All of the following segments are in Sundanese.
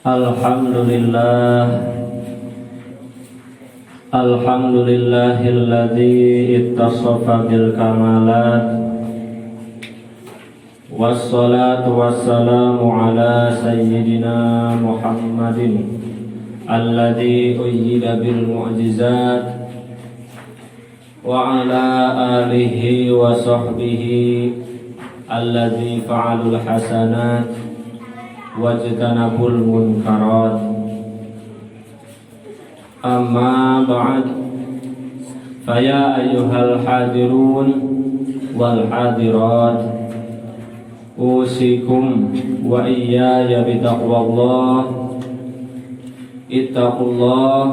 Alhamdulillah. Alhamdulillahilladzi ittasafa bil kamalat. Wassalatu wassalamu ala sayyidina Muhammadin alladzi uyyida bil mu'jizat wa ala alihi wa sahbihi alladzi fa'alul hasanat wajtanabul munkarat. Amma ba'd, faya ayyuhal hadirun wal hadirat, usikum wa iyaya bitaqwallah. Ittaqullah,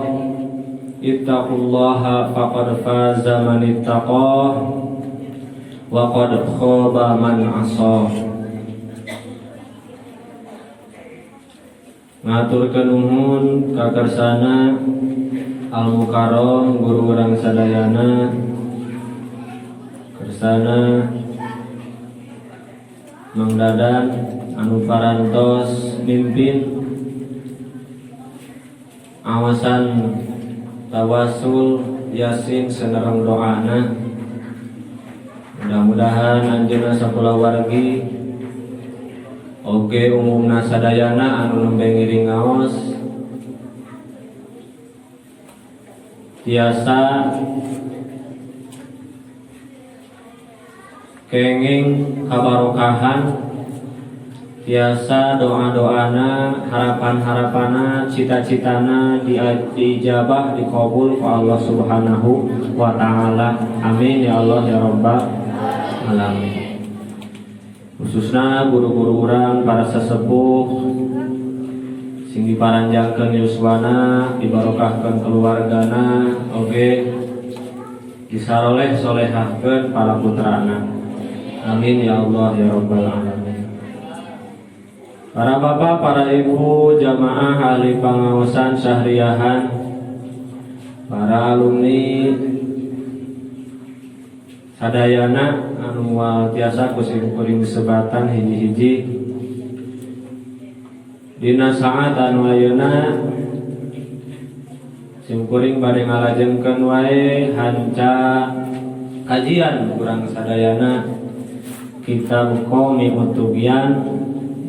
ittaqullaha, faqad faza man ittaqah wa qad khaba man asah. Ngaturkeun nuhun kakarsana Al Mukarram, guru urang sadayana, kersana Mang Dadan anu parantos mimpin awasan tawasul yasin senereng doana. Mudah-mudahan anjeunna sakulawargi oge umumna sadayana anu nembe ngiring ngaos tiasa kenging kabarokahan, tiasa doa-doana, harapan-harapana, cita-citana diijabah, dikabul ku Allah Subhanahu wa taala. Amin ya Allah ya rabbal alamin. Khususna guru-guru urang, para sesepuh, sing diparanjangkeun yuswana, dibarokahkeun keluargana, oge disaroleh solehahkeun para putrana. Amin ya Allah ya rabbal alamin. Para bapak, para ibu, jamaah ahli pangaosan syahriyahan, para alumni sadayana anu moal tiasa ku sim kuring disebatan hiji-hiji. Dina saat anu ayeuna sim kuring bade ngalajengkeun wae hanca kajian urang sadayana kitab Qomi Utubian,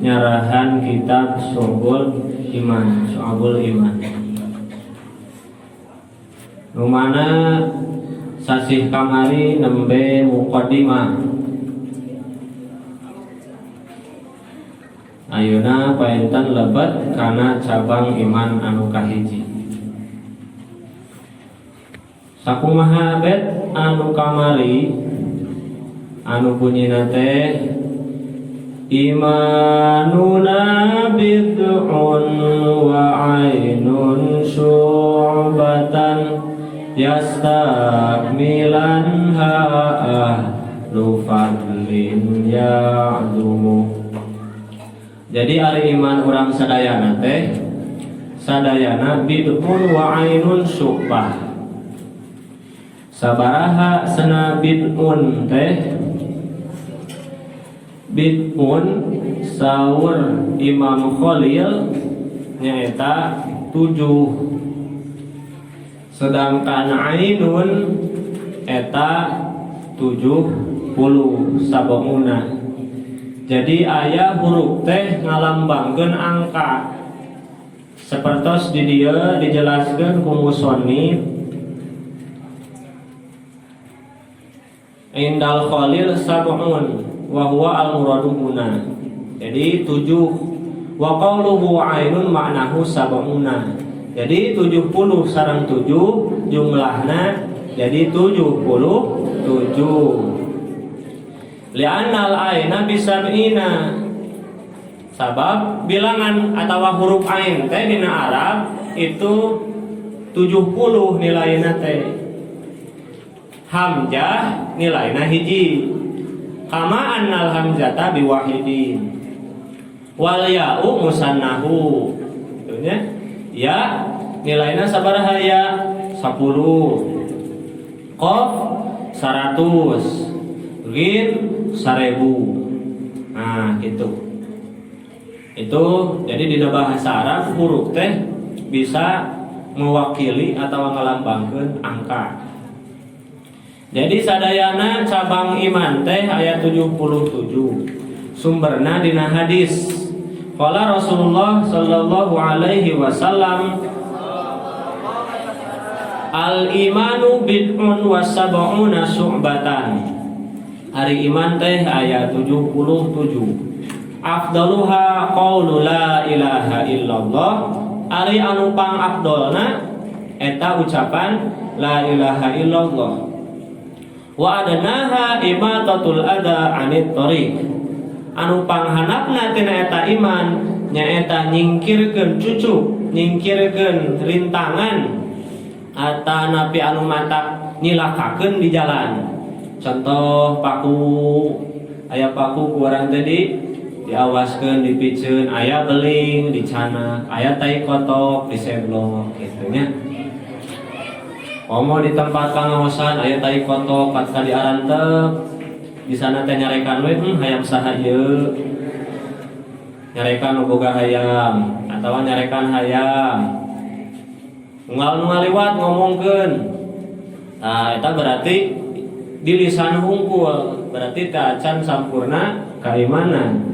nyarahan kitab Syu'abul Iman, Syu'abul Iman. Nu mana sasih kamari nembe muqaddimah. Ayeuna painten lebet kana cabang iman anu kahiji. Sakumaha bet anu kamari anu bunyina teh imanuna bid'un wa ainun syu'batan yastakmilanha ahlu fadlin ya'zumu. Jadi ari iman urang sadayana teh sadayana bid'un wa ainun syu'bah. Sabaraha sena bid'un teh? Bid'un saur Imam Khalil nyaeta 7, sedangkan ainun eta 70 sabonguna. Jadi aya huruf teh ngalambangkeun angka, sapertos di dieu dijelaskeun ku musannif indal Khalil sab'un wa huwa al muradu huna. Jadi 7, wa qawluhu ainun maknahu sab'una. Jadi 70 sareng 7 jumlahna jadi 77. Li'annal aina bisab'ina. Sabab bilangan atau huruf ain teh dina Arab itu 70 nilainya teh. Hamzah nilainya hiji. Kama annal hamzata biwahidin. Wal ya'u musannahu. Gitu nya. Ya nilainya sabaraha ya? 10. Qaf 100. Ghin 1000. Nah, gitu. Itu jadi di bahasa Arab huruf teh bisa mewakili atau ngalambangkeun angka. Jadi sadayana cabang iman teh aya 77. Sumberna dina hadis. Qala Rasulullah sallallahu alaihi wasallam, al imanu bid'un wa sab'una syu'batan. Ari iman teh aya 77. Afdaluha qaulu la ilaha illallah. Ari anu pang afdolna eta ucapan la ilaha illallah. Wa adnaha imatatul adza anit thariq. Anu panghandapna tina eta iman nyaeta nyingkirkeun cucuk, nyingkirkeun rintangan atanapi anu matak nyilakakeun di jalan. Contoh paku, aya paku ku urang tadi diawaskeun, dipiceun, aya beling dicandak, aya tai kotok diseblok kitu nya. Komo di tempat pangaosan aya tai kotok patka diarantep di sana teh nyarekan we, hayam saha ieu?" Nyarekan nu boga hayam atawa nyarekan hayam. Unggal nu ngaliwat ngomongkeun. Nah, eta berarti di lisan hungkul, berarti teu acan sampurna keimanan.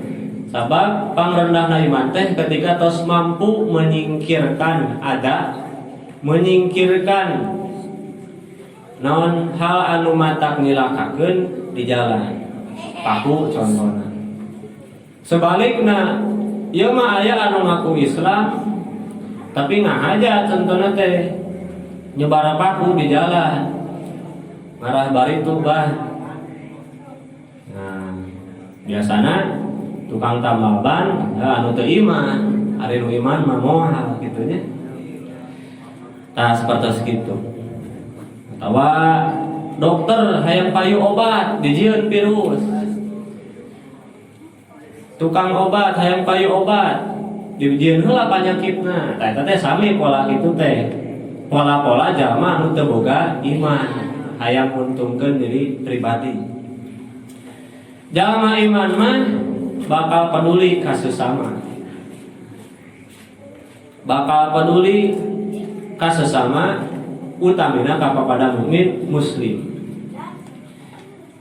Sabab pangrendahna iman teh ketika tos mampu menyingkirkan ada, menyingkirkan naon hal anu matak nyilakakeun di jalan. Paku contohna. Sebalikna, ieu mah aya anu ngaku Islam tapi ngahaja, contohna teh nyebar paku di jalan ngarah baritu bah. Nah, biasana tukang tambal ban ya, anu teu iman, ari nu iman mah moal kitu nya. Tah, seperti kitu. Atawa dokter hayang payu obat dijieun virus. Tukang obat hayang payu obat dijieun heula panyakitna. Tah, eta teh sami pola kitu teh. Pola-pola jalma anu teu boga iman, hayang nguntungkeun diri pribadi. Jalma iman mah bakal peduli ka sesama. Bakal peduli ka sesama, utamina ka kepada mukmin muslim.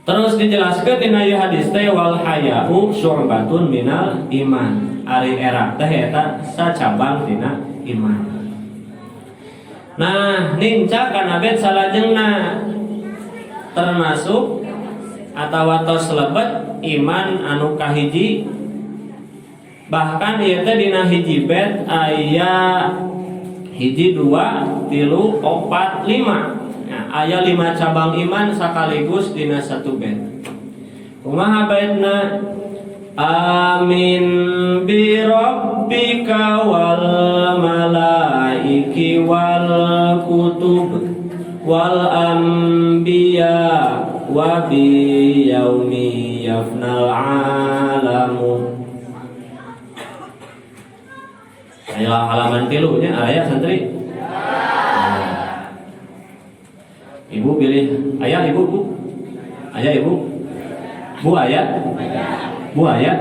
Terus dijelaskan dina ieu hadis teh, wal haya'u syu'batun minal iman. Ari era teh eta sacabang tina iman. Nah, nincak kana bait salajengna termasuk atawa tos lebet iman anu kahiji, bahkan ieu teh dina hiji bait aya hiji, dua, tilu, opat, lima. Nah, aya lima cabang iman sekaligus dina satu bait. Kumaha baitna? Amin bi rabbika wal malaiki wal kutub wal anbiya wa bi yaumi yafnal alamu. Ayo, halaman 3 nya aya santri. Nah. Ibu pilih ayah, ibu, bu. Ayah, ibu. Bu ayah. Bu ayah.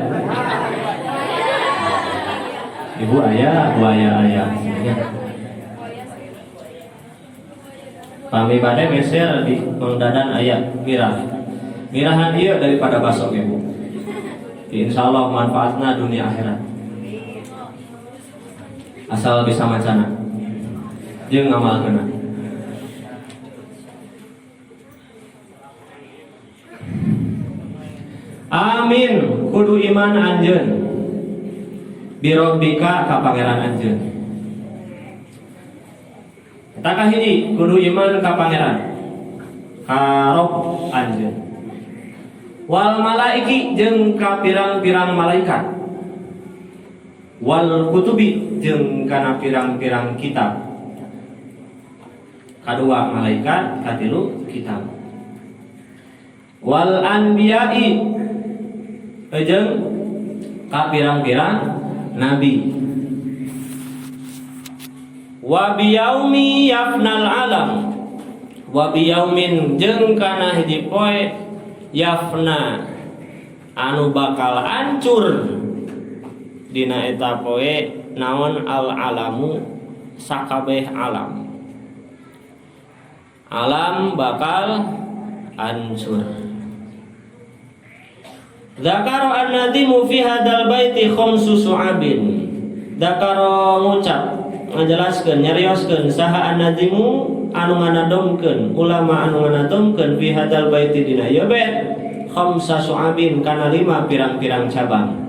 Ibu ayah, bu ayah, ayah. Ya. Pami bade meser di Mang Dadan aya mirah. Mirahan ieu daripada basok, Ibu. Insya Allah manfaatna dunia akhirat. Asal bisa macana jeung ngamalkeunna. Amin kudu iman anjeun birabbika ka pangeran anjeun. Eta kahiji, kudu iman ka pangeran, ka Rob anjeun. Wal malaiki jeung ka pirang-pirang malaikat. Wal kutubi jeung kana pirang-pirang kitab. Kadua malaikat, katilu kitab. Wal anbiya'i jeung ka pirang-pirang nabi. Wa biyaumi yafnal alam. Wa biyaumin jeung kana hiji poe yafna anu bakal hancur dina eta poe naon al alamu sakabeh alam. Alam bakal hancur. Dzakara an-nadimu fi hadzal baiti khamsu su'abin. Dzakara ngucap ngajelaskeun nyarioskeun saha an-nadimu anu nganadomkeun ulama anu nganadomkeun fi hadzal baiti dina ieu bait khamsa su'abin kana lima pirang-pirang cabang.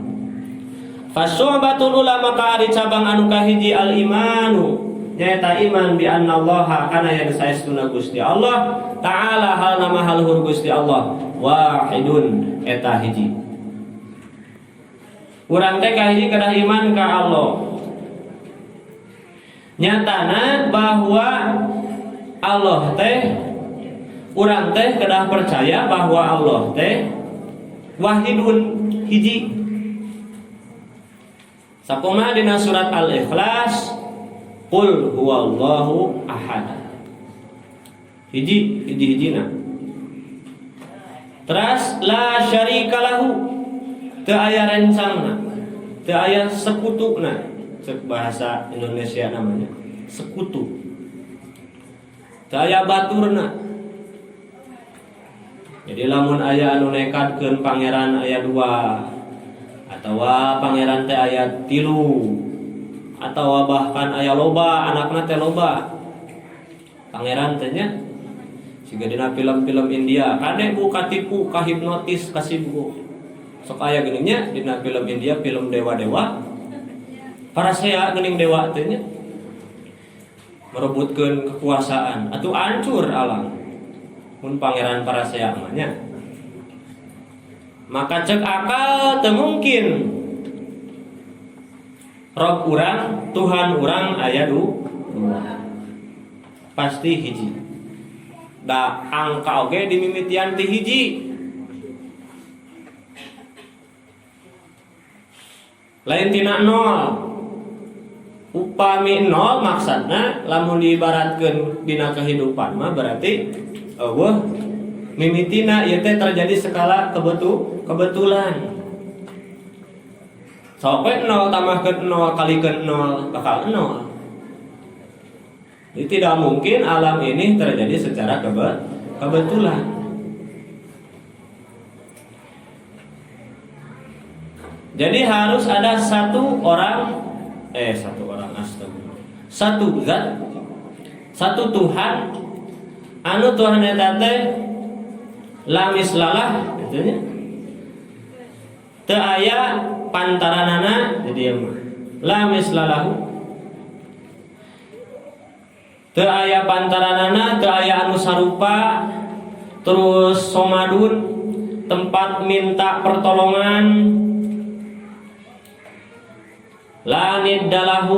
Fasu'batul ulama ka ari cabang anu kahiji al-imanu nyaeta iman bi annallaha kana yen saestuna Gusti Allah ta'ala halna maha luhur Gusti Allah wahidun eta hiji. Urang teh kahiji kedah iman ka Allah. Nyatana bahwa Allah teh urang teh kedah percaya bahwa Allah teh wahidun hiji. Sakumaha dina surat Al-Ikhlas qul huwallahu ahad. Hiji hiji-hijina. Teras la syarika lahu teu aya rencangna, teu aya sekutuna, cek bahasa Indonesia namanya sekutu. Teu aya baturna. Jadi lamun aya anu nekadkeun pangeran aya dua atawa pangeran teh aya tilu atawa bahkan aya loba anakna teh loba pangeran teh nya siga dina film-film India kade bu katipu kahipnotis kasibu sok aya geuning nya dina film India film dewa-dewa parasea geuning dewa teh nya merebutkeun kekuasaan atuh hancur alam mun pangeran parasea mah nya. Maka cek akal teu mungkin Rob urang, Tuhan urang aya dua. Pasti hiji. Da angka oge dimimitian ti hiji. Lain tina nol. Upami nol maksudna lamun diibaratkeun dina kehidupan mah berarti eueuh mimitina ieu teh terjadi skala kebetulan. Sok we 0 tambahkeun 0 kalikeun 0 bakal 0. Jadi tidak mungkin alam ini terjadi secara kebetulan. Jadi harus ada satu orang, astagfirullah. Satu zat, satu Tuhan, anu Tuhan eta teh lamislalah gitu nya. Teu aya pantaranana jadi ieu mah. Lamislalahu. Teu aya pantaranana, teu aya anu sarupa, terus somadun tempat minta pertolongan. La niddalahu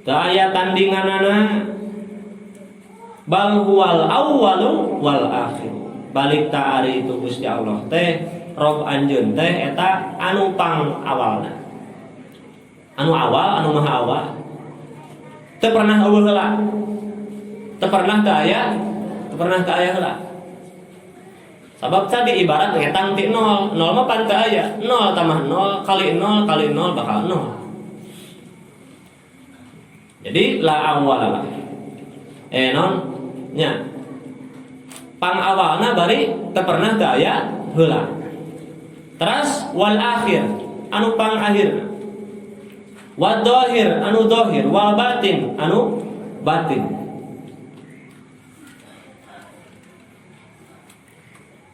teu aya tandinganana. Bal huwal awwalu wal akhir. Balik ta ari itu Gusti Allah teh Rob anjeun teh eta anu pang awalna. Anu awal, anu maha awal. Teu pernah eueuh heula. Teu pernah teu aya, teu pernah teu aya heula. Sabab tadi ibarat ngetang ti 0, 0 mah pan teu aya. 0 tambah 0 kali 0 kali 0 bakal 0. Jadi la awwala lah. Non nya. Pang awalna bari teu pernah teu aya heula. Teras wal akhir anu pang akhir. Wal zahir anu zahir, wal batin anu batin.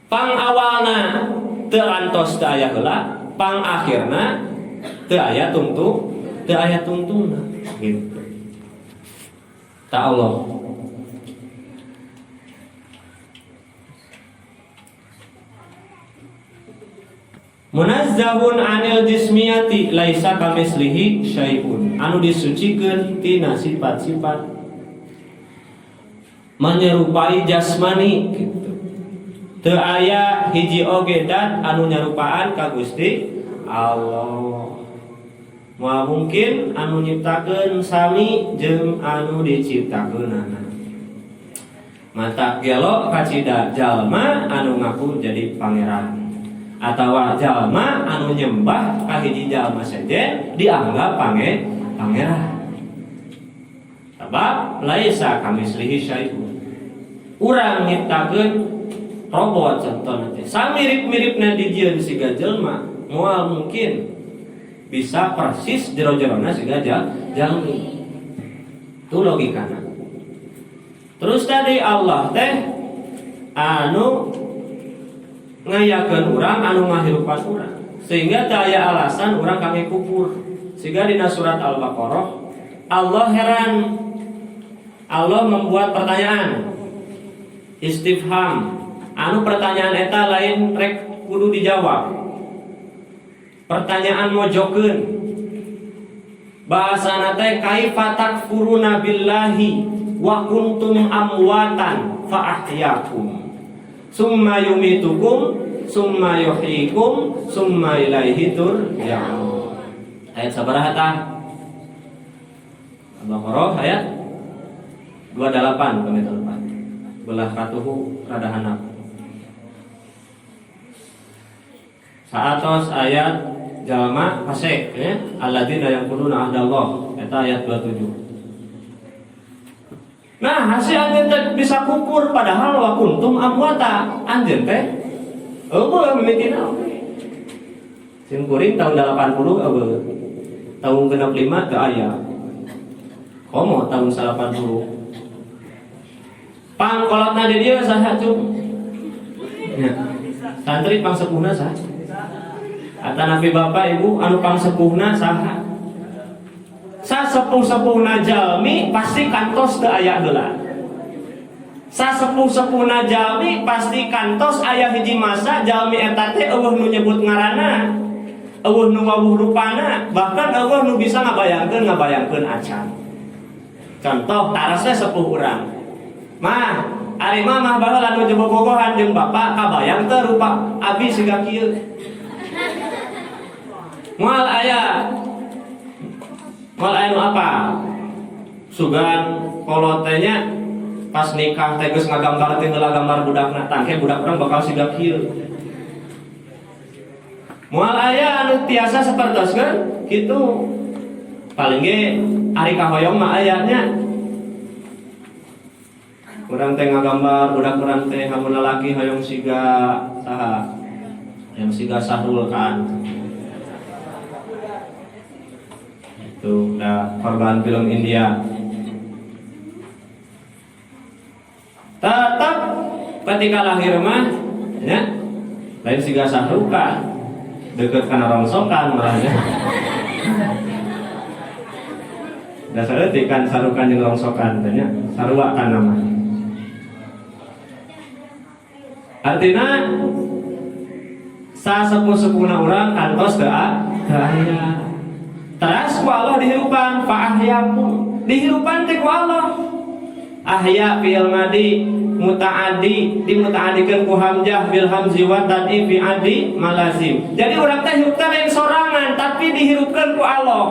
Pang awalna teu antos teu aya heula, pang akhirna teu aya tungtu, teu aya tungtungna gitu. Ta Allah. Munazzahun anil jismiyati laisa kamislihi syai'un. Anu disucikeun tina sifat-sifat menyerupai jasmani gitu. Teu aya hiji oge dat anu nyarupaan ka Gusti Allah. Moal mungkin anu nyiptakeun sami jeung anu diciptakeunana. Mata gelo kacida jalma anu ngaku jadi pangeran. Atawa jalma anu nyembah ka hiji jalma sejen dianggap pangeran. Sabab laisa kamitslihi syai'un. Urang nyiptakeun robot contohna teh samirip-miripna dijieun siga jelma, moal mungkin bisa persis jero-jerona siga jalmi. Itu logikana. Terus tadi Allah teh anu ngayakeun urang, anu ngahirupan urang, sehingga teu aya alasan urang kami kufur. Sehingga dina surat Al-Baqarah Allah heran, Allah membuat pertanyaan istifham, anu pertanyaan eta lain rek kudu dijawab, pertanyaan mojokeun. Bahasana teh kaifa takfuruna billahi wa kuntum amwatan fa ahyakum summa yumitukum summa yuhyikum summa ilaihi turja'un. Ayat sabaraha tah? Al-Baqarah ayat 28 kami telepon. Belah katuhu rada handap. Saatos ayat jalma fasik ya, alladzina yanquduna ahdallah eta ayat 27. Nah, hasil anjeun teh bisa kufur padahal wa kuntum amwata. Anjeun teh eueuh mimitina oge. Sim kuring tahun 80 eueuh. Tahun 65 teu aya. Komo tahun 80. Pangkolotna di dieu saha cung? Ya. Santri pangsepuhna saha? Atanapi bapak ibu anu pangsepuhna saha? Sasepuh-sepuhna jalmi pasti kantos teu aya heula. Sasepuh-sepuhna jalmi pasti kantos aya hiji masa jalmi eta teh euweuh nu nyebut ngaranna, euweuh nu wawuh rupana, bahkan euweuh nu bisa ngabayangkeun acan. Contoh tarasnya sepuh urang. Mah, ari mamah baheula nu bobogohan jeung bapak kabayang teu rupa abi siga kieu. Moal aya. Moal aya nu apa? Sugan kolot teh nya pas nikah teh geus ngagambar teh heula gambar budakna, tangke budak urang bakal siga kieu. Moal aya anu tiasa sapertoskeun kitu. Paling ge ari kahoyong mah aya nya. Urang teh ngagambar budak urang teh lamun lalaki hoyong siga saha? Hoyong siga Sahrul kan. Itu dah korban film India. Tetap ketika lahir mah ya lain siga Sahrukan, deket kana rongsokan malah nya. Dasar eutik kan sarukan jeung rongsokan teh nya, sarua kan namanya. Artinya sasepuh-sepuhna urang kantos teu aya. Teras ku Allah dihirupan fa ahyakum. Dihirupan teh ku Allah. Ahya fi'il madi mutaaddi dimutaadikeun ku hamzah bil hamzi wa tadi fi adi malazim. Jadi urang teh hirup teh lain sorangan tapi dihirupkeun ku Allah.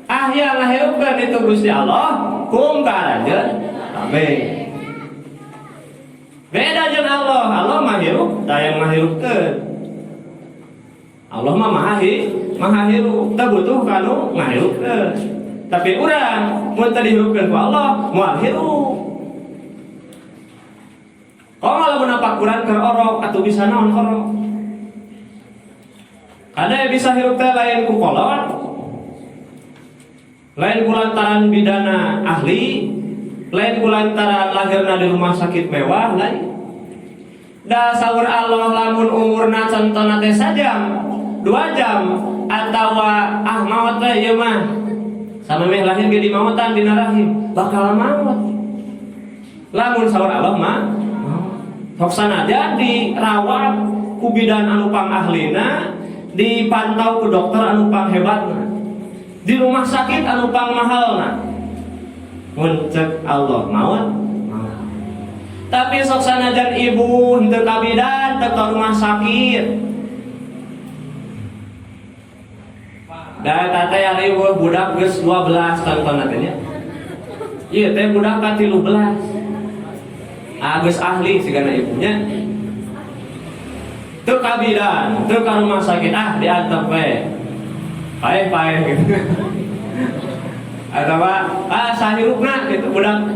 Ahya ngahirupkeun itu Gusti Allah kum ka aranjeun kabeh. Beda jeung Allah, Allah mah hirup, da yang ngahirupkeun. Allah mah maha hirup, teu butuh kanu ngahirupkeun. Tapi urang mun teu dihirupkeun ku Allah, moal hirup. Komo lamun napakuran keur orok atuh bisa naon orok. Kada bisa hirup teh lain ku kolot, lain ku lantaran bidana ahli, lain ku lantaran lahirna di rumah sakit mewah, lain. Da saur Allah lamun umurna contona teh sajam, 2 jam atawa ah maot teh ieu mah. Samemeh lahir ge dimautan dina rahim, bakal maot. Lamun saur Allah mah sok sanajan dirawat ku bidan anu pangahlina, dipantau ku dokter anu panghebatna, di rumah sakit anu pangmahalna. Mun cek Allah maot, maot. Tapi sok sanajan ibu henteu ka bidan, teu ka rumah sakit. Da eta teh ari eueuh budak geus 12 tontonan teh nya. Ieu teh budak ka 13. Ah geus ahli sigana ibunya. Teu ka bidan, teu ka rumah sakit, ah diantep we. Paeh-paeh gitu. Atau ah sahirupna gitu budak.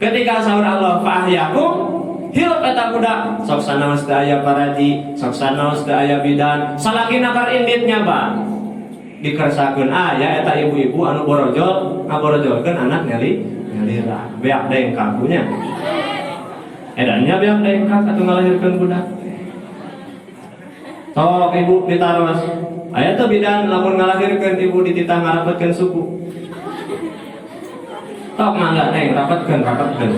Ketika saur Allah fa ahyakum, hirup eta budak, sok sanaos teu aya paraji, sok sanaos teu aya bidan, salakina keur indit nyaba. Dikersakeun aya eta ibu-ibu anu borojol, ngaborojolkeun anak nyali nyalira, beak dengkak punya. Edannya beak dengkak atuh ngalahirkeun budak. Sok ibu ditaros. Aya teu bidan lamun ngalahirkeun ibu dititah ngarapetkeun suku. Tok mangga neng rapetkeun rapetkeun.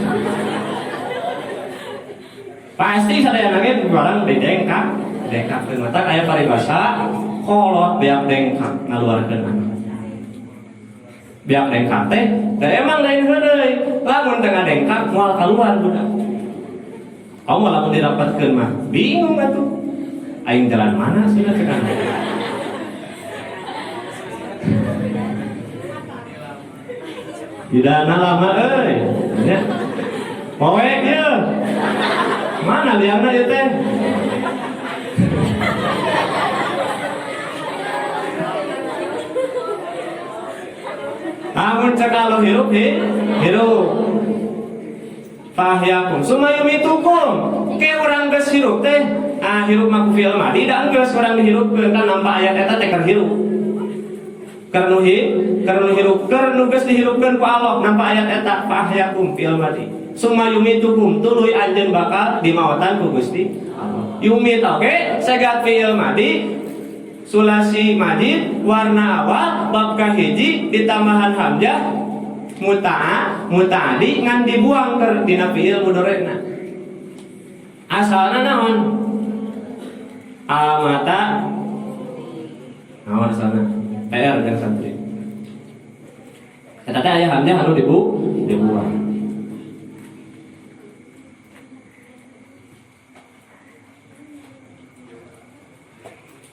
Pasti sadayana ge barang didengkak, dengkakkeun mata aya paribasa kolot beak dengkak ngaluarkeun anak. Beak dengkak teh da emang lain heureuy, lamun teu ngadengkak moal kaluar budak. Kamu lamun dirapatkeun mah bingung atuh. Aing jalan mana sih cek anak. Bidana lama euy. Nya. Poek ieu. Mana liangna ieu teh? Amun cek Allah hirup hirup. Fahyakum summa yumitukum. Ke urang geus hirup teh, ah hirup mah ku fi'il madi da geus urang dihirupkeun kan nampak ayat eta teh keur hirup. Keur nu keur nu hirup, keur nu geus dihirupkeun ku Allah nampak ayat eta fahyakum fi'il madi. Summa yumitukum tuluy anjeun bakal dimaotan ku Gusti Allah. Yumit oke, segat fi'il madi sulasi majid warna awal bab kahiji ditambahan hamzah muta'a muta'adi ngan dibuang ke dina fi'il mudorena. Asalna naon? Amata naon asalna? PR jeung santri. Eta teh aya hamzah anu dibuang.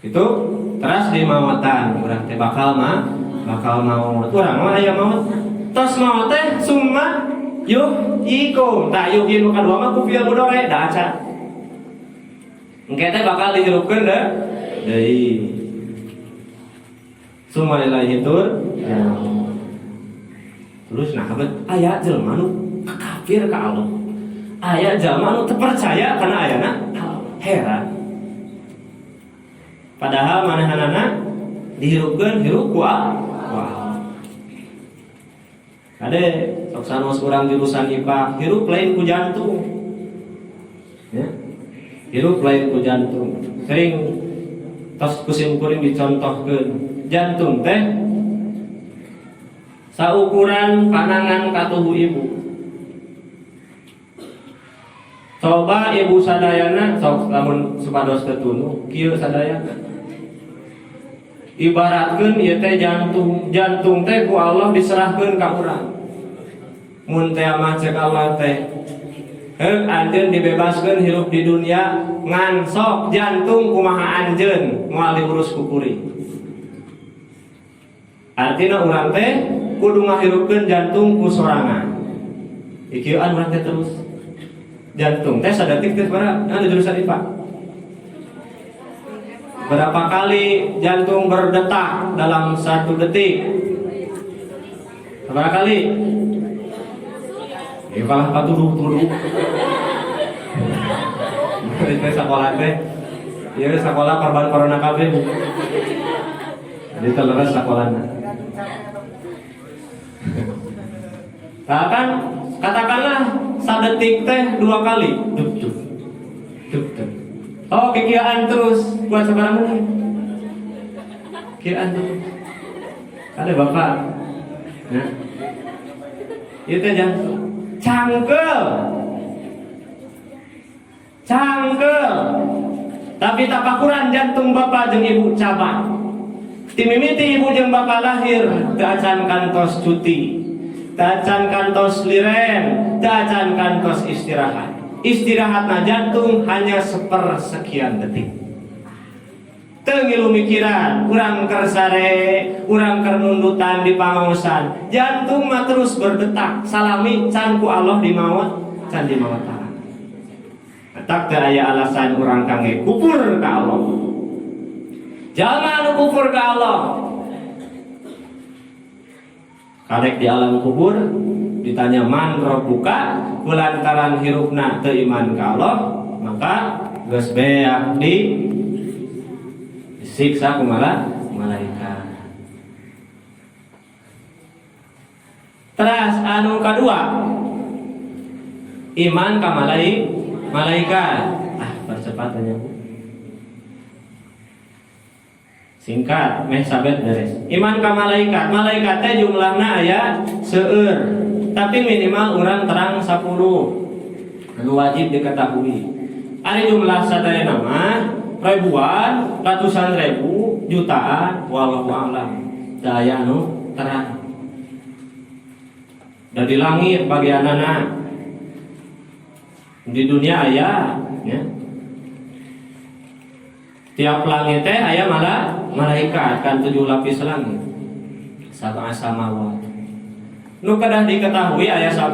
Itu teras di mawatan urang teh bakal mah bakal maut. Urang mah aya maut. Tos maut teh summa yuhyikum. Tah yuhyi nu kadua mah ku fi'il mudhari da acan. Engke teh bakal dihirupkeun deui. Summa ilaihi turja'un. Terus nah bet aya jelema nu kafir ka Allah. Aya jelema nu teu percaya kana ayana Allah. Heran. Padahal manehanana dihirupkeun hirup ku Allah. Kade sok sanos urang jurusan IPA, hirup lain ku jantung. Ya. Hirup lain ku jantung. Sering tos kusim kuring dicontohkeun. Jantung teh saukuran panangan katuhu ibu. Coba ibu sadayana sok lamun supados teu tunduh kieu sadayana. Ibaratkeun ieu teh jantung, jantung teh ku Allah diserahkeun ka urang. Mun teh mah cek Allah teh heuh anjeun dibebaskeun hirup di dunia ngan sok jantung kumaha anjeun moal diurus ku kuring. Artina urang teh kudu ngahirupkeun jantung ku sorangan. Ikieuan urang teh terus. Jantung teh sadetik teh sabaraha? Nah, jurusan IPA. Berapa kali jantung berdetak dalam 1 detik? Berapa kali? Ya kalah patuduh-tuduh. Itu sekolah teh. Iya sekolah korban corona kabeh. Jadi teleres sekolahna. Nah, kan katakanlah sadetik teh 2 kali. Duk duk. Duk duk. Oh, kikiaan terus buat sekarang ini. Kikiaan terus. Ada bapak. Nah. Itu jantung. Cangkel. Cangkel. Tapi tapakuran jantung bapak jeung ibu cabang. Timimiti ibu jeung bapak lahir teu acan kantos cuti. Teu acan kantos liren, teu acan kantos istirahat. Istirahatna jantung hanya sepersekian detik. Teu ngilu mikiran, urang keur sare, urang keur nundutan di pangaosan. Jantung mah terus berdetak, salami can ku Allah dimaot, can dimaot. Matak teu aya alasan urang kangge kufur ka Allah. Jalma anu kufur ka Allah karek di alam kubur ditanya man rabbuka, kulantaran hirupna teu iman ka Allah, maka geus beak di disiksa ku malaikat. Teras anu kadua, iman ka malaikat. Ah, percepatannya Bu. Singkat, meh sabet beres. Iman ka malaikat, malaikat teh jumlahna aya seueur, tapi minimal urang terang 10. Anu wajib diketahui. Ari jumlah sadayana mah ribuan, ratusan ribu, jutaan, wallahu a'lam. Teu aya anu terang. Da di langit bagianana, di dunia aya, ya. Tiap langit teh aya malaikat kan 7 lapis langit. Sab'a samawat. Nu kedah diketahui aya 10.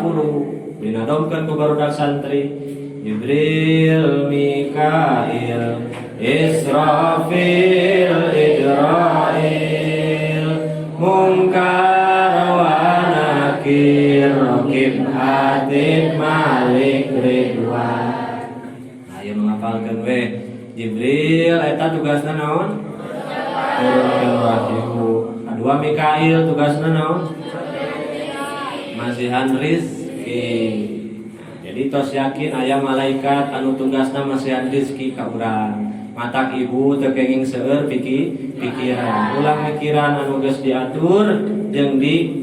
Dinadomkeun ku barudak santri. Jibril, Mikail, Israfil, Idrail, Mungkar wa Nakir, Raqib, Atid, Malik, Ridwan. Ayo menghafalkeun we. Jibril eta tugasna naon? Nurunkeun wahyu. Kadua Mikail tugasna naon? Masihan rizki. Jadi tos yakin aya malaikat anu tugasna masihan rizki ka urang. Matak ibu teu kenging seueur pikiran. Ulah mikiran anu geus diatur jeung di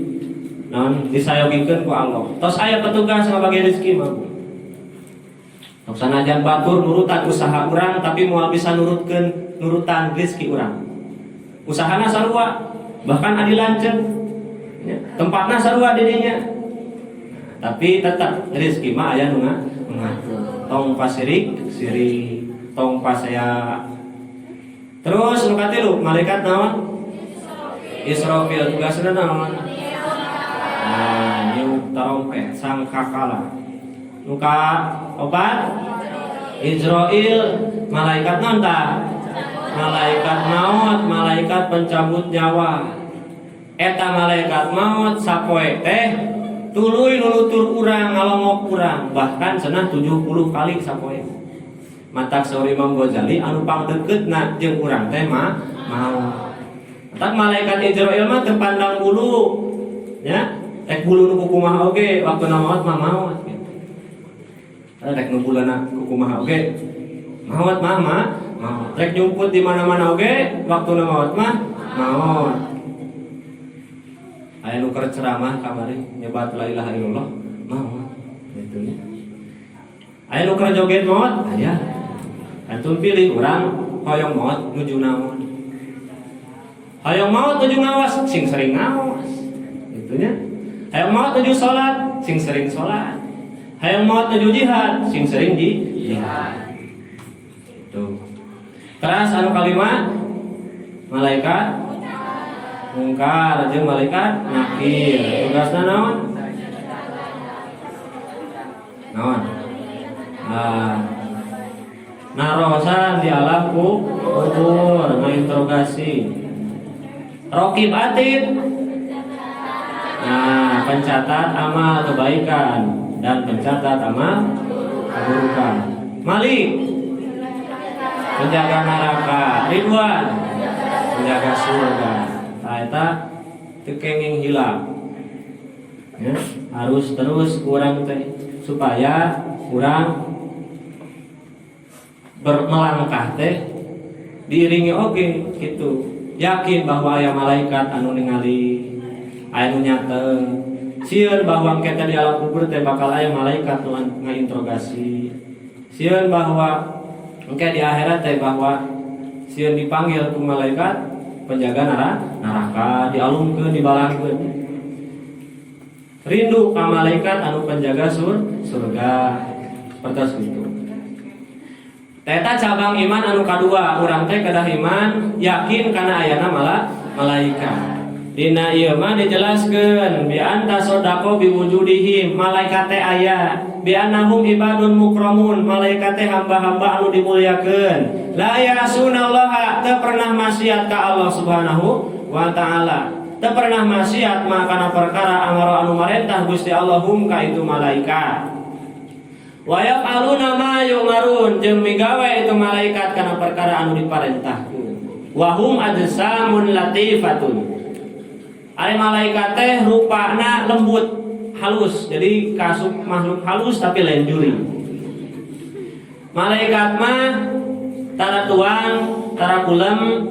naon disayogikeun ku Allah. Tos aya petugas ngabagi rezeki mah Bu. Tos sanajan batur nurutan usaha urang tapi moal bisa nurutkeun nurutan rezeki urang. Usahana sarua, bahkan adi lanceuk. Ya, tempatna sarua di dinya. Tapi tetap rezeki mah aya nu ngatur. Tong pasirik sirik, tong pasea. Terus nu katilu malaikat naon? Israfil tugasna naon? Nah, niup tarompet sangkakala. Nu ka opat? Izrail malaikat naon tah? Malaikat maut, malaikat pencabut nyawa. Eta malaikat maut sapoe teh tuluy nulutur urang, ngalongok urang, bahkan cenah 70 kali sapoe. Matak saur Imam Ghazali anu pangdeukeutna jeung urang teh mah maut. Matak malaikat Izrail mah teu pandang bulu. Ya, rek bulu nu kukumaha oge waktuna maot mah maot gitu. Rek nu bulana kukumaha oge maot mah mah maot. Rek nyumput di mana-mana oge waktuna maot mah maot. Aya nu keur ceramah kamari nyebat la ilaha illallah maot gitu nya. Aya nu keur joget maot aya. Antum pilih urang hoyong maot nuju naon. Hoyong maot nuju ngaos sing sering ngaos gitu nya. Hayang maot nuju salat sing sering salat. Hayang maot nuju jihad sing sering jihad. Tuh. Teras anu kalima malaikat mungkar jeung malaikat nakir. Tugasna naon? Naon? Nah, narosan di alam kubur, menginterogasi. Rokib atid. Nah, pencatat amal kebaikan dan pencatat amal keburukan. Malik penjaga neraka, Ridwan penjaga surga. Nah, eta teu kenging hilang. Ya, harus terus kurang teh supaya kurang bermelangkah teh diiringi oge gitu. Yakin bahwa aya malaikat anu ningali, aya nu nyatet. Sieun bahwa engke teh di alam kubur teh bakal aya malaikat nu ngainterogasi. Sieun bahwa engke di akhirat teh bahwa sieun dipanggil ku malaikat penjaga neraka, dialungkeun, dibalangkeun. Rindu ka malaikat anu penjaga surga. Seperti itu. Teta cabang iman anu kadua, urang teh kedah iman yakin kana ayana malaikat. Dina ieu mah dijelaskeun bi anta sodaqo biwujudihim, malaikat teh aya, Bi annahum ibadun mukramun, malaikat teh hamba-hamba anu dimuliakeun. La ya'sunallaha, teu pernah maksiat ka Allah Subhanahu wa taala. Teu pernah maksiat ma kana perkara amara anu marentah Gusti Allah hum ka itu malaikat. Wa yaf'aluna ma yu'marun, jeung migawe itu malaikat kana perkara anu diparentahkeun. Wa hum ajsamun latifatun. Ari malaikat teh rupana lembut, halus. Jadi kasup makhluk halus tapi lain juri. Malaikat mah tara tuang, tara kulem.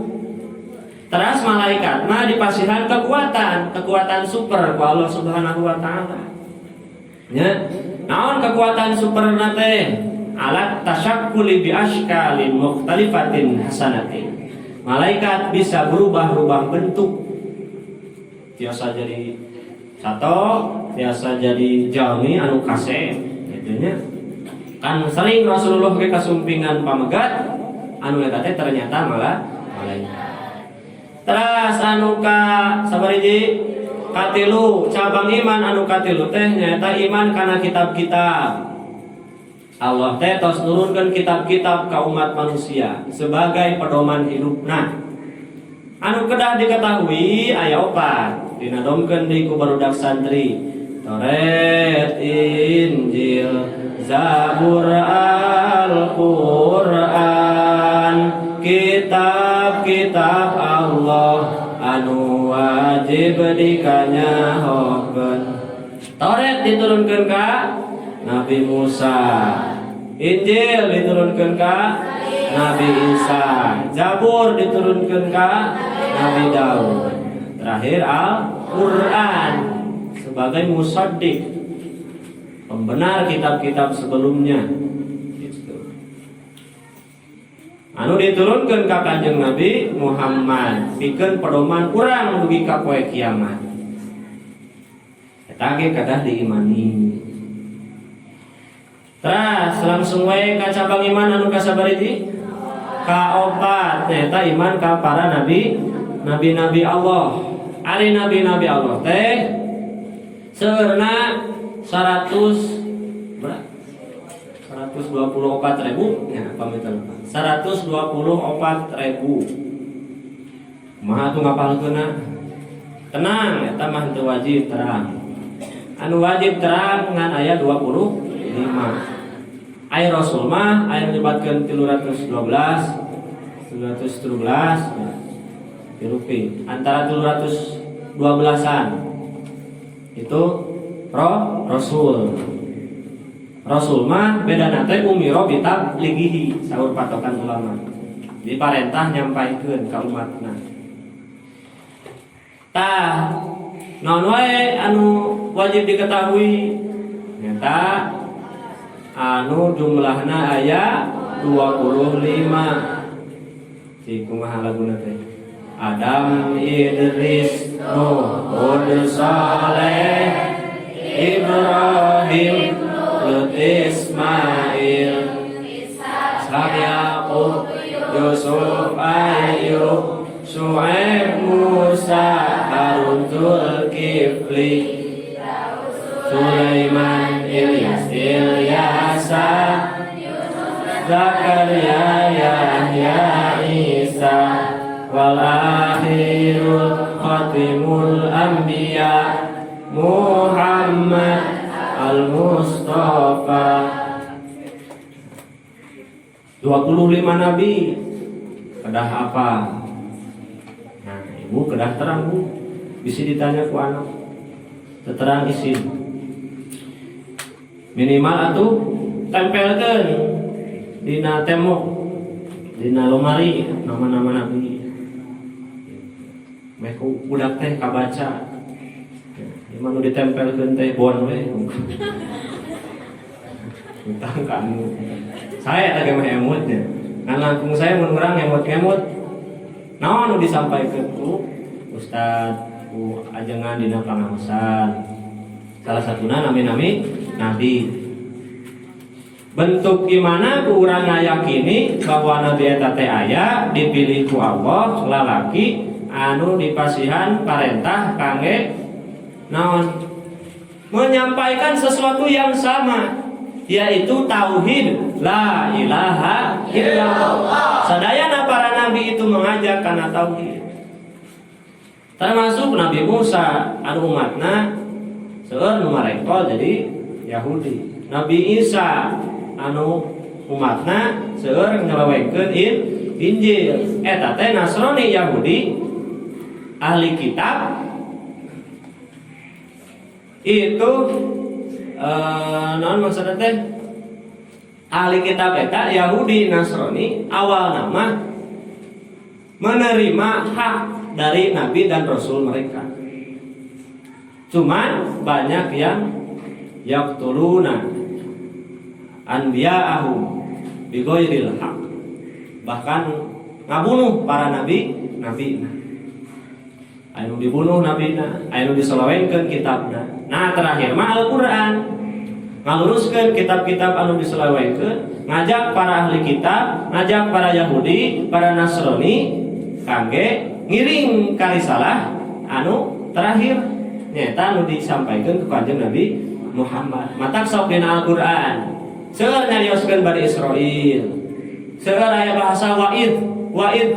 Teras malaikat mah dipasihan kekuatan, kekuatan super ku Allah Subhanahu wa taala. Ya. Naon kekuatan super teh? Alat tasyakkuli bi ashkalin mukhtalifatin hasanatin. Malaikat bisa berubah-ubah bentuk. Biasa jadi sato, biasa jadi jalmi anu kasep gitu nya. Kan sering Rasulullah ke kasumpingan pamegat anu eta teh ternyata malah malaikat. Teras anu ka sabariji? Katilu, cabang iman anu katilu teh nyaeta iman kana kitab-kitab. Allah teh tos nurunkeun kitab-kitab ka umat manusia sebagai pedoman hidupna. Anu kedah diketahui aya opat, dinadomkeun di ku barudak santri. Taurat, Injil, Zabur, Al-Quran, kitab-kitab Allah anu wajib dikanyahokeun. Taurat diturunkeun ka Nabi Musa, Injil diturunkeun ka Nabi Isa, Zabur diturunkeun ka Nabi Daud. Terakhir Al-Quran sebagai musaddiq, pembenar kitab-kitab sebelumnya. Gitu. Anu diturunkan ka Kanjeng Nabi Muhammad pikeun pedoman urang dugi ka poe kiamat. Eta ge kedah diimani. Terus langsung wae ka cabang iman anu kasabariji? Kaopat, nyaeta iman ka para nabi, nabi-nabi Allah. Ari nabi-nabi Allah teh seueurna 100 berapa? 124 ribu ya, pamitan 124 ribu. Kumaha tuh ngapalkeunna? Tenang, eta mah teu wajib terang. Anu wajib terang ngan aya 25. Ari Rasul mah aya menyebatkeun 312, 317 ya. Tirupi antara 312-an itu roh Rasul. Rasul mah beda teh umiro bitablighihi, saur patokan ulama. Diparentah nyampaikeun ka umatna. Tah, naon wae anu wajib diketahui? Nyata anu jumlahna aya 25. Si kumaha laguna teh? Adam, Idris, Nuh, Hud, Saleh, Ibrahim, Lut, Ismail, Ishak, Yaqub, Yusuf, Ayub, Su'aib, Musa, Harun, Zulkifli, Sulaiman, Ilyas, Ilyasa, Zakaria, Yahya, Isa, wal akhirul khatimul anbiya Muhammad al-Mustafa. 25 nabi kedah apa? Nah, ibu kedah terang, Bu. Bisa ditanya ku anak terang isin, minimal atuh tempelkan dina tembok, dina lemari, nama-nama nabi, meh ku budak teh kabaca. Ya, nu ditempelkeun teh bon we utang kamu. Saya tadi mah emutnya kan langkung saya mun urang emut-emut naon nu disampaikan ku ustad, ku ajengan dina pangaosan, salah satunya nami-nami nabi. Bentuk gimana ku urang ngayakini bahwa nabi eta teh aya, dipilih ku Allah, lalaki anu dipasihan parentah kangge naon? Menyampaikan sesuatu yang sama. Yaitu tauhid la ilaha illallah. Sadayana para nabi itu mengajak karena tauhid. Termasuk Nabi Musa anu umatna seueur nu marengkol jadi Yahudi. Nabi Isa anu umatna seueur nyelewengkeun Injil. Eta teh Nasrani, Yahudi, ahli kitab itu, naon maksudnya teh, ahli kitab eta Yahudi, Nasrani awalna mah menerima hak dari nabi dan rasul mereka. Cuman banyak yang yaqtuluna anbiya'ahum bighairil haq. Bahkan ngabunuh para nabi nabi. Anu dibunuh nabina, anu diselewengkeun kitabna. Nah, terakhir mah Al-Qur'an ngaluruskeun kitab-kitab anu diselewengkeun, ngajak para ahli kitab, ngajak para Yahudi, para Nasrani kangge ngiring ka risalah anu terakhir, nyaeta anu disampaikan ke Kanjeng Nabi Muhammad. Matak sok dina Al-Qur'an seueur nyarioskeun Bani Israil. Seueur aya bahasa wa'id, wa'id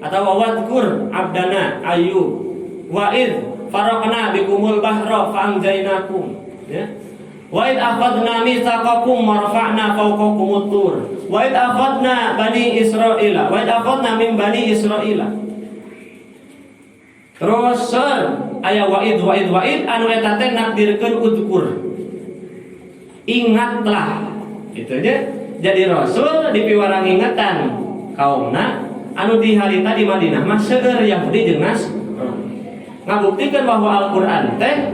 atau wadkur abdana Ayyub, wa'id faraqna bikumul bahra fa'anjainakum, ya, wa id akhadna mitsaqakum warfa'na fawqakumut tur, wa id akhadna bani Israila, wa id akhadna min bani Israila. Terus ser aya wa'id, wa'id, wa'id anu eta teh nakdirkeun udkur, ingatlah gitu aja. Jadi Rasul dipiwarang ingatan kaumna anu di harita di Madinah mah seueur Yahudi jeung Nasrani, ngabuktikan bahwa Al-Quran teh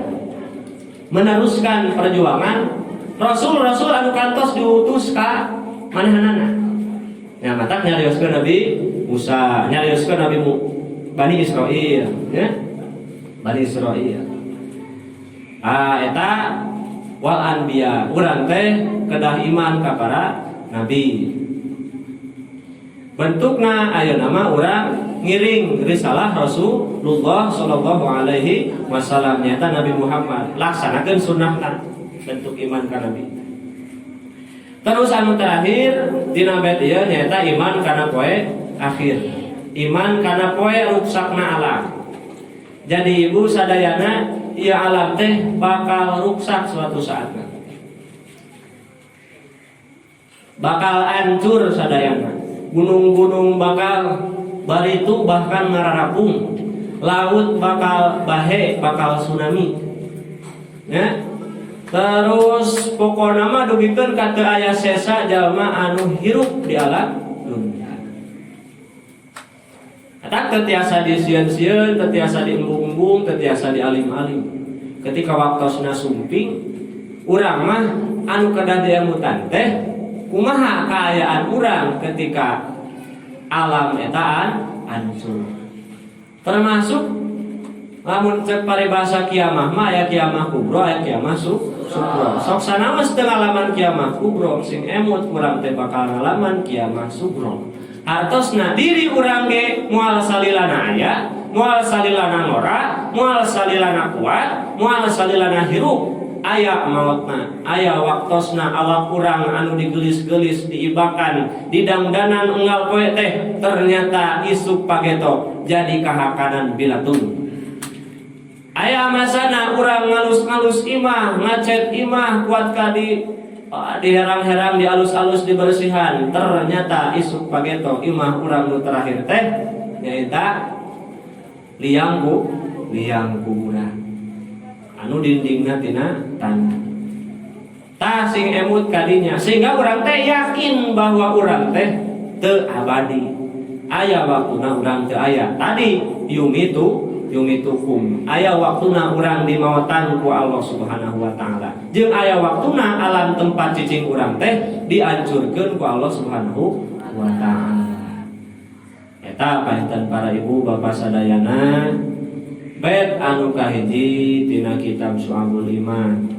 meneruskan perjuangan rasul-rasul anu kantos diutus ka manehanana. Ya, matak nyarioskeun Nabi Musa, nyarioskeun Nabi Bani Israel, ya. Bani Israel. Ah, eta wal anbiya, urang teh kedah iman ka para nabi. Bentukna ayeuna mah urang ngiring risalah Rasulullah Shallallahu alaihi wasallam, nyaeta Nabi Muhammad, laksanakeun sunnahna, bentuk iman ka nabi. Terus anu terakhir dina bait ieu nyaeta iman kana poe akhir, iman kana poe ruksakna alam. Jadi ibu sadayana, ieu alam teh bakal ruksak, suatu saatna bakal hancur sadayana. Gunung-gunung bakal baritu, bahkan ngararapung. Laut bakal bahe, bakal tsunami, ya. Terus pokokna mah dugikeun ka teu aya sesa jalma anu hirup di alam dunia. Eta teu tiasa disieun-sieun, teu tiasa diembung-embung, teu tiasa dialim-alim. Ketika waktosna sumping, urang mah anu kedah diemutan teh kumaha kaayaan urang ketika alam etaan hancur. Termasuk lamun cek paribasa kiamah mah aya kiamah kubro, aya kiamah sugro. Sok sanaos teu ngalaman kiamah kubro, sing emut urang teh bakal ngalaman kiamah sugro. Artosna diri urang ge moal salilana aya, moal salilana ngora, moal salilana kuat, moal salilana hirup. Aya mautna, aya waktosna awak urang anu digelis-gelis, diibakan, didangdanan unggal poe teh ternyata isuk pageto jadi kahakanan bilatun. Aya masana urang ngalus-ngalus imah, ngacet imah, kuat ka di diherang-herang, dialus-alus, dibersihan, ternyata isuk pageto imah urang nu terakhir teh nyaeta liang kuburan anu dindingna tina tanah. Tah, sing emut kadinya sehingga urang teh yakin bahwa urang teh teu abadi. Aya waktuna urang teu aya. Tadi yumitu yumitukum. Aya waktuna urang dimautan ku Allah Subhanahu wa taala. Jeung aya waktuna alam tempat cicing urang teh dihancurkeun ku Allah Subhanahu wa taala. Eta pahitan para ibu bapak sadayana, bait anu kahiji tina kitab Syu'abul Iman.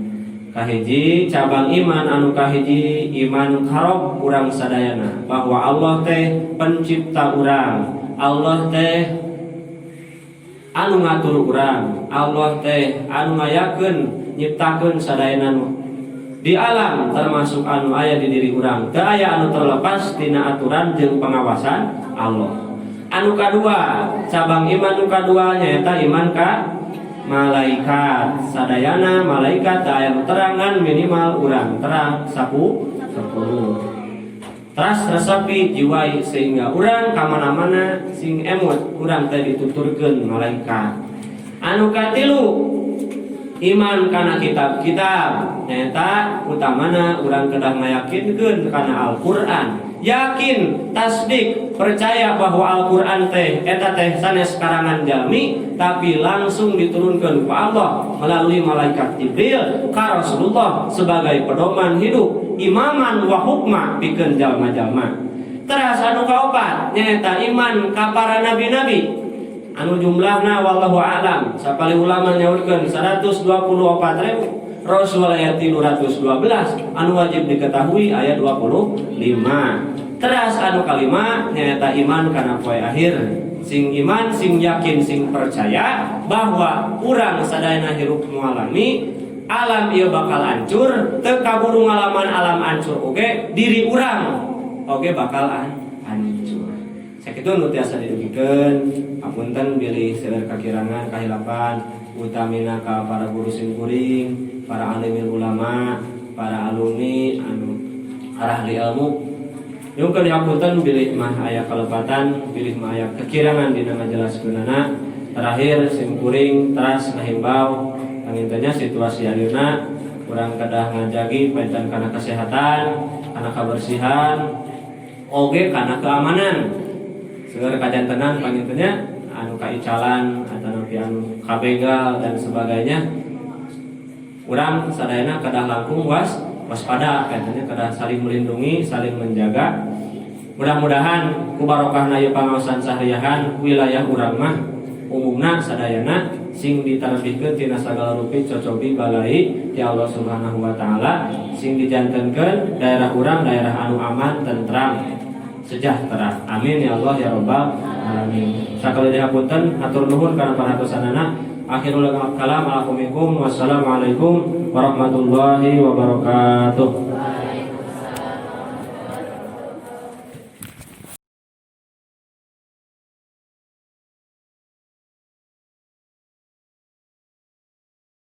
Kahiji cabang iman anu kahiji, iman ka Rob urang sadayana, bahwa Allah teh pencipta urang, Allah teh anu ngatur urang, Allah teh anu ngayakeun, nyiptakeun sadayana nu Di alam termasuk anu aya di diri urang teu aya anu terlepas tina aturan jeung pengawasan Allah. Anu kadua, cabang iman nu kadua nyaeta iman ka malaikat. Sadayana malaikat teu aya nu terangan, minimal urang terang 10. Teras resapi jiwai sehingga urang kamana-mana sing emut urang teh dituturkeun malaikat. Anu katilu, iman kana kitab-kitab, nyaeta utamana urang kedah ngayakinkeun kana Al-Qur'an, yakin, tasdik, percaya bahwa Al-Qur'an teh eta teh sanes karangan jalmi, tapi langsung diturunkan ku Allah melalui malaikat Jibril ka Rasulullah sebagai pedoman hidup, imaman wa hukma pikeun jalma-jalma. Teras anu kaopat nyaeta iman ka para nabi-nabi anu jumlahna wallahu a'lam, sapali ulama nyaurkeun 124 ribu, Rasul aya 312, anu wajib diketahui aya 25. Teras anu kalima nyaeta iman kana poe akhir. Sing iman, sing yakin, sing percaya bahwa urang sadayana hirup mengalami alam ieu bakal hancur, teu kaburu ngalaman alam hancur oge diri urang oge bakal hancur. Sakitu nu tiasa didugikeun. Apunten bilih seueur kakirangan kahilapan, utamina ka para guru simkuring, para alimil ulama, para alumni anu ahli ilmu. Nyungkeun hapunten bilih mah aya kalepatan, bilih mah aya kekirangan dina ngajelaskeunana. Terakhir, simkuring teras ngahimbau pangintennya situasi ayeuna urang kedah ngajagi panginten kana kesehatan, kana kebersihan, oge kana keamanan. Seueur kajantenan pangintennya anu kaicalan atau napi anu kabegal dan sebagainya. Urang sadayana kedah langkung waspada, katanya kedah saling melindungi, saling menjaga. Mudah-mudahan ku barokahna ieu pangaosan sahriyahan, wilayah urang mah umumna sadayana sing ditarbihkeun tina sagala rupi cocobi balai ti Allah Subhanahu wa taala, sing dijantenkeun daerah urang daerah anu aman, tentram, sejahtera. Amin ya Allah ya Rabbal alamin. Sakali deui hapunten, hatur nuhun kana perhatosanana. Akhirul kalam, alaikumussalam. Wassalamualaikum warahmatullahi wabarakatuh.